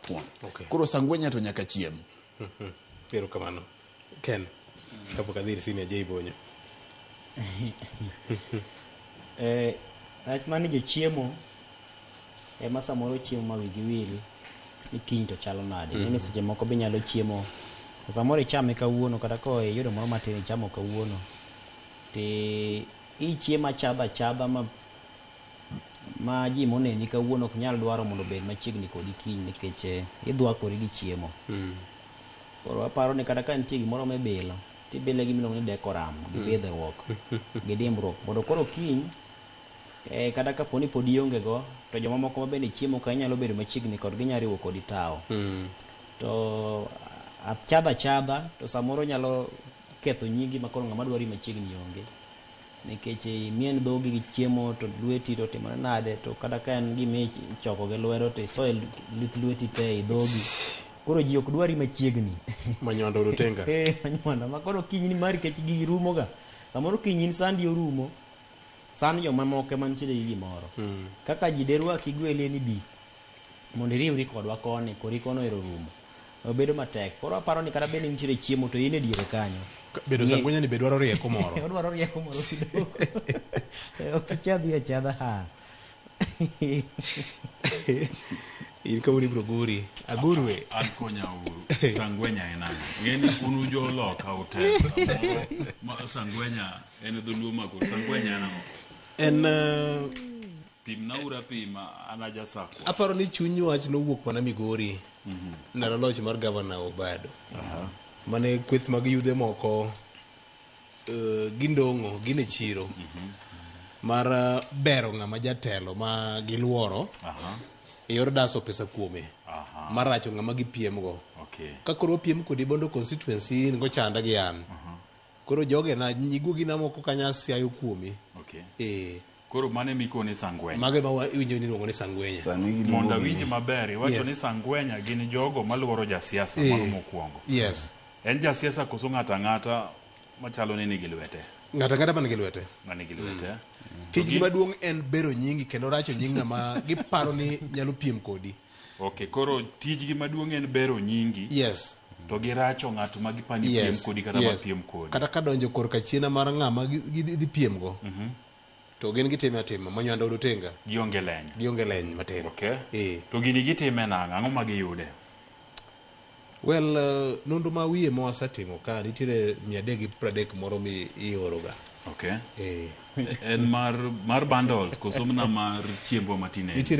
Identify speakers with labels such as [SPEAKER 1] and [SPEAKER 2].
[SPEAKER 1] Thuon.
[SPEAKER 2] Okay.
[SPEAKER 1] Koro sangwenya to nyaka chiem.
[SPEAKER 2] Erokamano. Ken, kapok adhi ir Senior J Bonyo.
[SPEAKER 3] Eh, rach mar ni jochiemo ema samoro chiemo ma wigi wil ni kiny to chalo nade. Mm. Ni seche moko be inyalo chiemo samoro ichame kawuono kata ko iyudo moro matin ichamo kawuono ti ichiemo achadha achadha ma ma ji moneni kawuono ok nyal dwaro mondo obed machiegni kodi kiny nikech eh, idhwakori gi chiemo. Koro aparo ni kata ka nitie gimoro mibilo, tibile gi miluongo ni decorum, gi bidhruok, gi dimbruok mondo koro kiny eh, kata kapo ni pod ionge go to jomamoko ma bende chiemo ka inyalo bedo machiegni kodgi inyalo riwo kodi tawo. To achadha achadha to samoro nyalo ketho nyingi ma koro ng'ama dwari machiegni onge. Nikech imien dhogi gi chiemo to lweti to otimore nade to kata ka en gima ichoko gi lwedo to isoyo lith lweti te e dhogi. Koro ji ok dwari machiegni.
[SPEAKER 2] Manywanda orutenga.
[SPEAKER 3] Eh, manywanda ma koro kiny ni mari kech gigi rumo ga. Samoro kiny in sandi orumo, san jomamoko ema nitiere gi gimoro. Kaka ji derwaki igwelie ni bi mondo iriwri kodwa koni, kori kono ero orumo. Obedo matek. Koro aparo ni kata bed ni nitiere chiemo to in e diere kanyo.
[SPEAKER 2] Bedo
[SPEAKER 3] Ng'e-
[SPEAKER 2] sangwenya ni be dwaro rieko moro.
[SPEAKER 3] Odwaro rieko moro kidogo. Ok ichadhi achadha ha.
[SPEAKER 2] In kawuono ibiro guri. Agurwe.
[SPEAKER 4] An konya uru. Sangwenya en ang'o? Ng'eni un ujoloka ute. Samoro ma sangwenya en dholuo makoro. Sangwenya en ang'o?
[SPEAKER 2] En
[SPEAKER 4] Pimna uru apima an aja Sakwa.
[SPEAKER 2] Aparo ni chuny wach nowuok mana Migori ndalo loch mar gavana Obado. Mane kweth mag yudhe moko gindong'o gin e chiro mar bero ng'ama jatelo ma giluoro e yor daso pesa kuome mar racho ng'ama gipiemgo.
[SPEAKER 4] Okay.
[SPEAKER 2] Ka koro wapiem kodi Bondo constituency in gochanda gi an. Koro jogena nyiguogina moko kanyo asiayo kuomi.
[SPEAKER 4] Okay.
[SPEAKER 2] Eh.
[SPEAKER 4] Koro mano ema ikone sangwenya.
[SPEAKER 2] Mago ema iwinjo ni iluongo ni sangwenya.
[SPEAKER 1] Sani giluongo
[SPEAKER 4] Mondo
[SPEAKER 1] gini.
[SPEAKER 4] awinj maber, iwacho
[SPEAKER 2] Yes.
[SPEAKER 4] ni sangwenya gin jogo maluoro jasiasa,
[SPEAKER 2] Eh.
[SPEAKER 4] mano mokwongo.
[SPEAKER 2] Yes.
[SPEAKER 4] En jasiasa koso ng'ato ang'ata machalo ni nigi lwete?
[SPEAKER 2] Ng'ato ang'ata man gi lwete.
[SPEAKER 4] Ma nigi lwete.
[SPEAKER 2] Tijgi maduong' en bero nyingi kendo racho nying ng'ama giparo ni nyalo piem kodi.
[SPEAKER 4] Okay, koro tijgi maduong' en bero nyingi.
[SPEAKER 2] Yes.
[SPEAKER 4] To giracho ng'at ma gipani piem
[SPEAKER 2] Yes.
[SPEAKER 4] kodi kata
[SPEAKER 2] yes.
[SPEAKER 4] ma piem kodi.
[SPEAKER 2] Kata ka donjo korka chiena mar ng'ama gidhi piem go. To gin gitime atima, manywanda od otenga.
[SPEAKER 4] Gionge leny.
[SPEAKER 2] Gionge leny matin.
[SPEAKER 4] Okay.
[SPEAKER 2] Eh.
[SPEAKER 4] To gini gitime nang'o? Ang'o ma giyude?
[SPEAKER 2] Well, nonro ma wiye ma wasetimo ka nitiere 330 moro mi ioro ga.
[SPEAKER 4] Okay.
[SPEAKER 2] Eh.
[SPEAKER 4] En mar bundles koso mana mar chiembwa matinende?
[SPEAKER 2] Nitiere